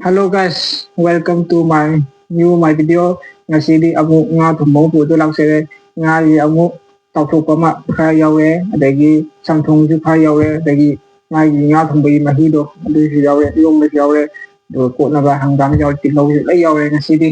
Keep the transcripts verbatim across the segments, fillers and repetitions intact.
Hello guys, welcome to my new my video. ꯉꯁꯤꯗꯤ ꯑꯃꯨꯛ ꯉꯥ ꯊꯣꯡꯕ ꯑꯃ ꯄꯨꯗꯨ ꯂꯥꯛꯆꯔꯦ꯫ ꯉꯥꯁꯤ ꯑꯃꯨꯛ ꯇꯥꯎꯊꯣꯛꯄ ꯑꯃ ꯈꯔ ꯌꯥꯎꯔꯦ, ꯑꯗꯒꯤ ꯆꯝꯊꯣꯡꯁꯨ ꯈꯔ ꯌꯥꯎꯔꯦ, ꯑꯗꯒꯤ ꯃꯥꯒꯤ ꯉꯥ ꯊꯣꯡꯕꯒꯤ ꯃꯍꯤꯗꯣ ꯑꯗꯨꯁꯨ ꯌꯥꯎꯔꯦ, ꯏꯔꯣꯝꯕꯁꯨ ꯌꯥꯎꯔꯦ, ꯑꯗꯨꯒ ꯀꯣꯠꯅꯕ ꯍꯪꯒꯥꯝ ꯌꯥꯎꯔꯦ, ꯇꯤꯜꯍꯧꯁꯨ ꯂꯣꯏ ꯌꯥꯎꯔꯦ ꯉꯁꯤꯗꯤ꯫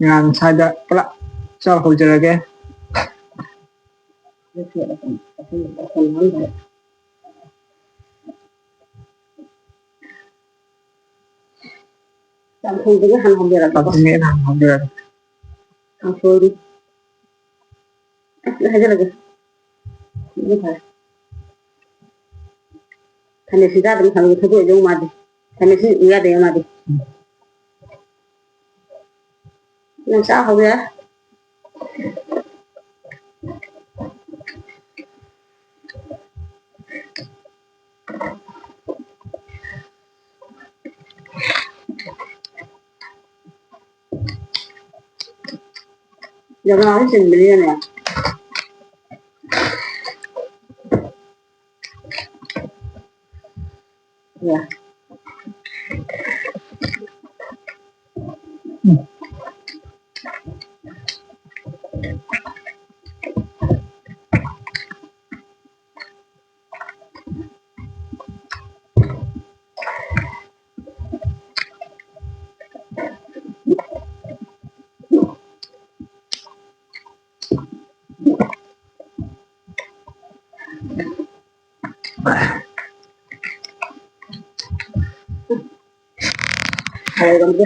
ꯉꯥ ꯁ꯭ꯋꯥꯏꯗ ꯄꯨꯂꯞ ꯆꯥꯎ ꯍꯧꯖꯔꯒꯦ꯫ ꯆꯝꯊꯣꯡꯗꯨꯒ ꯍꯥꯟꯅ ꯍꯧꯖꯔꯒꯦꯀꯣ꯫ ꯆꯝꯊꯣꯡꯗꯨꯒ ꯍꯥꯟꯅ ꯍꯧꯖꯔꯒꯦ꯫ ꯀꯥꯡꯁꯣꯏꯗꯤ ꯑꯁ ꯍꯥꯏꯖꯔꯒꯦ꯫ ꯑꯗꯨ ꯐꯔꯦ꯫ ꯈꯥꯃꯦꯟꯁꯤꯟ ꯆꯥꯗꯕꯅꯤ, ꯈꯥꯃꯦꯟꯁꯤꯟ ꯊꯣꯛꯇꯣꯛꯑꯣꯏꯗꯧ ꯃꯥꯗꯤ꯫ ꯈꯥꯃꯦꯟꯁꯤꯟ ꯎ ꯌꯥꯗꯦꯕ ꯃꯥꯗꯤ꯫ ꯅꯪ ꯆꯥ ꯍꯧꯕ ꯌꯥꯏ꯫ ꯖꯒꯥꯁꯨ ꯆꯤꯟꯕꯅꯤꯅꯅꯦ꯫ ꯌꯥ꯫ ꯍꯥꯎꯔꯝꯗꯦ꯫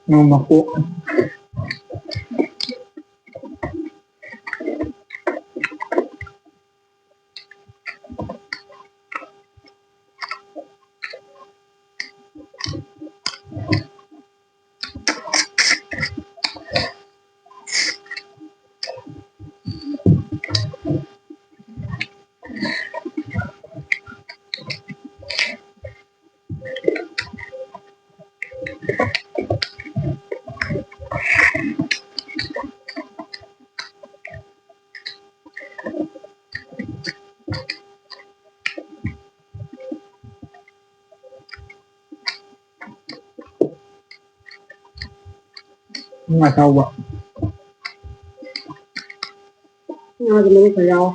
ꯎꯝ, ꯃꯀꯣꯛ꯫ ꯉꯥ ꯑꯇꯥꯎꯕ꯫ ꯉꯥꯗꯤ ꯃꯔꯨ ꯈꯔ ꯌꯥꯎꯋꯦ꯫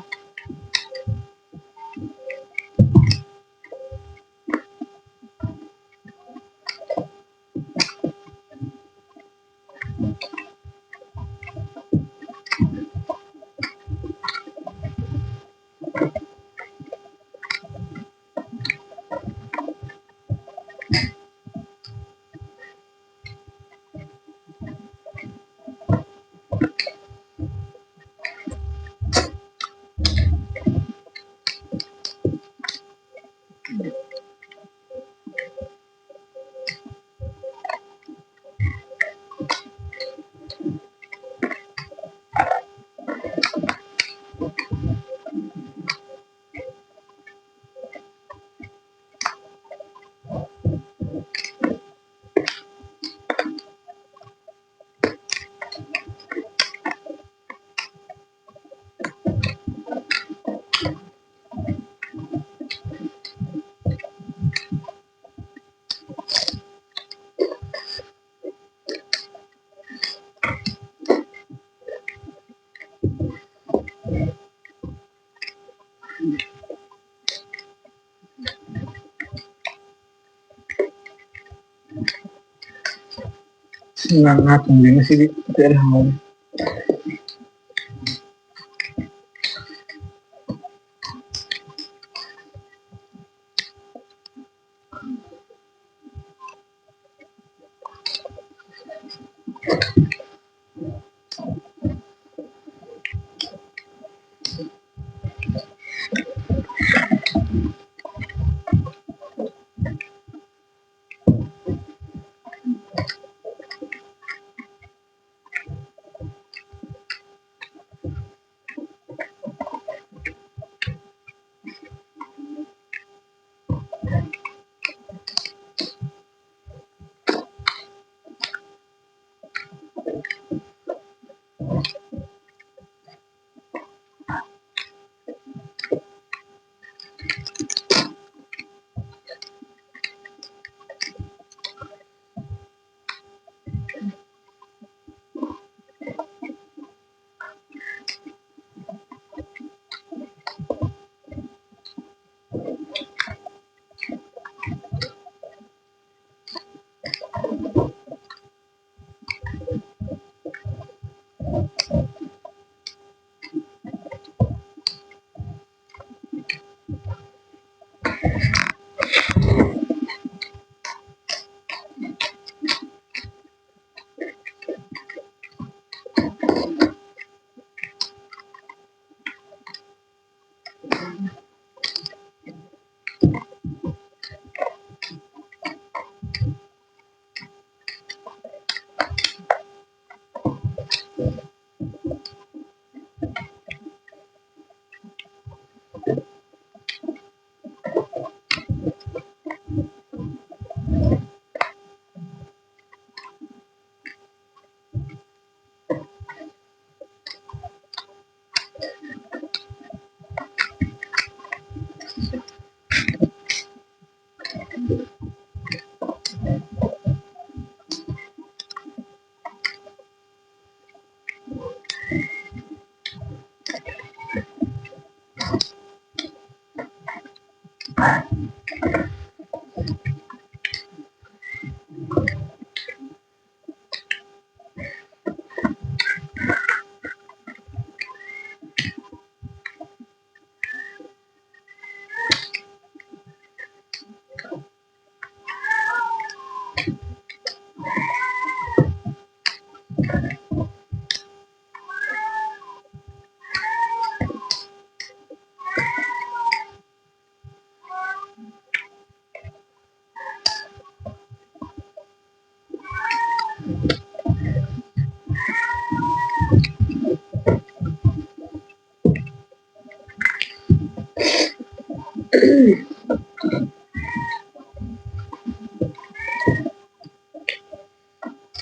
ꯉꯥ, ꯉꯥ ꯊꯣꯡꯕ ꯉꯁꯤꯗꯤ ꯐꯖꯅ ꯍꯥꯎꯔꯦ꯫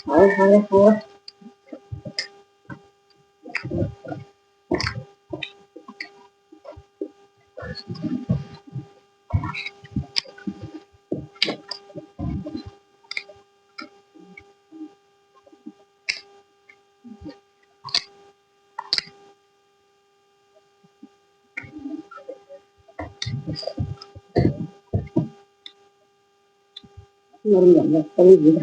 ꯍꯥꯎꯔꯦ, ꯍꯥꯎꯔꯦ, ꯍꯥꯎꯔꯦ꯫ ꯃꯔꯨ ꯌꯥꯝ ꯌꯥꯎꯁꯜꯂꯤꯁꯤꯗ꯫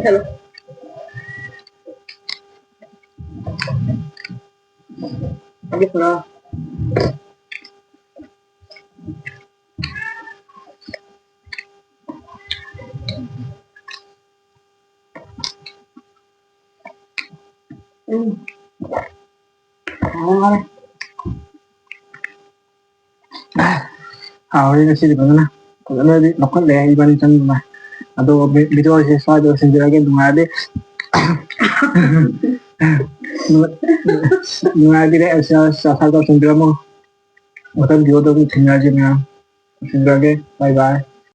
Hello. ꯎꯝ꯫ ꯍꯥꯎꯔꯦ꯫ ꯍꯥꯎꯔꯦ ꯉꯁꯤꯗꯤ ꯐꯖꯅ꯫ ꯐꯖꯅꯗꯤ ꯂꯧꯈꯠꯂꯦ ꯏꯕꯥꯅꯤ ꯆꯪꯗꯅ꯫ ꯑꯗꯣ ꯚꯤ-, video ꯁꯦ ꯁ꯭ꯋꯥꯏꯗ ꯂꯣꯏꯁꯤꯟꯖꯔꯒꯦ꯫ ꯅꯨꯡꯉꯥꯏꯔꯗꯤ, ꯅꯨꯡꯉꯥꯏꯕꯤꯔꯦ, subscribe ꯇꯧꯁꯤꯟꯕꯤꯔꯝꯃꯣ꯫ ꯃꯊꯪ video ꯗ ꯑꯃꯨꯛ ꯊꯦꯡꯅꯔꯁꯤ ꯃꯌꯥꯝ꯫ ꯂꯣꯏꯁꯤꯟꯖꯔꯒꯦ꯫ Bye bye꯫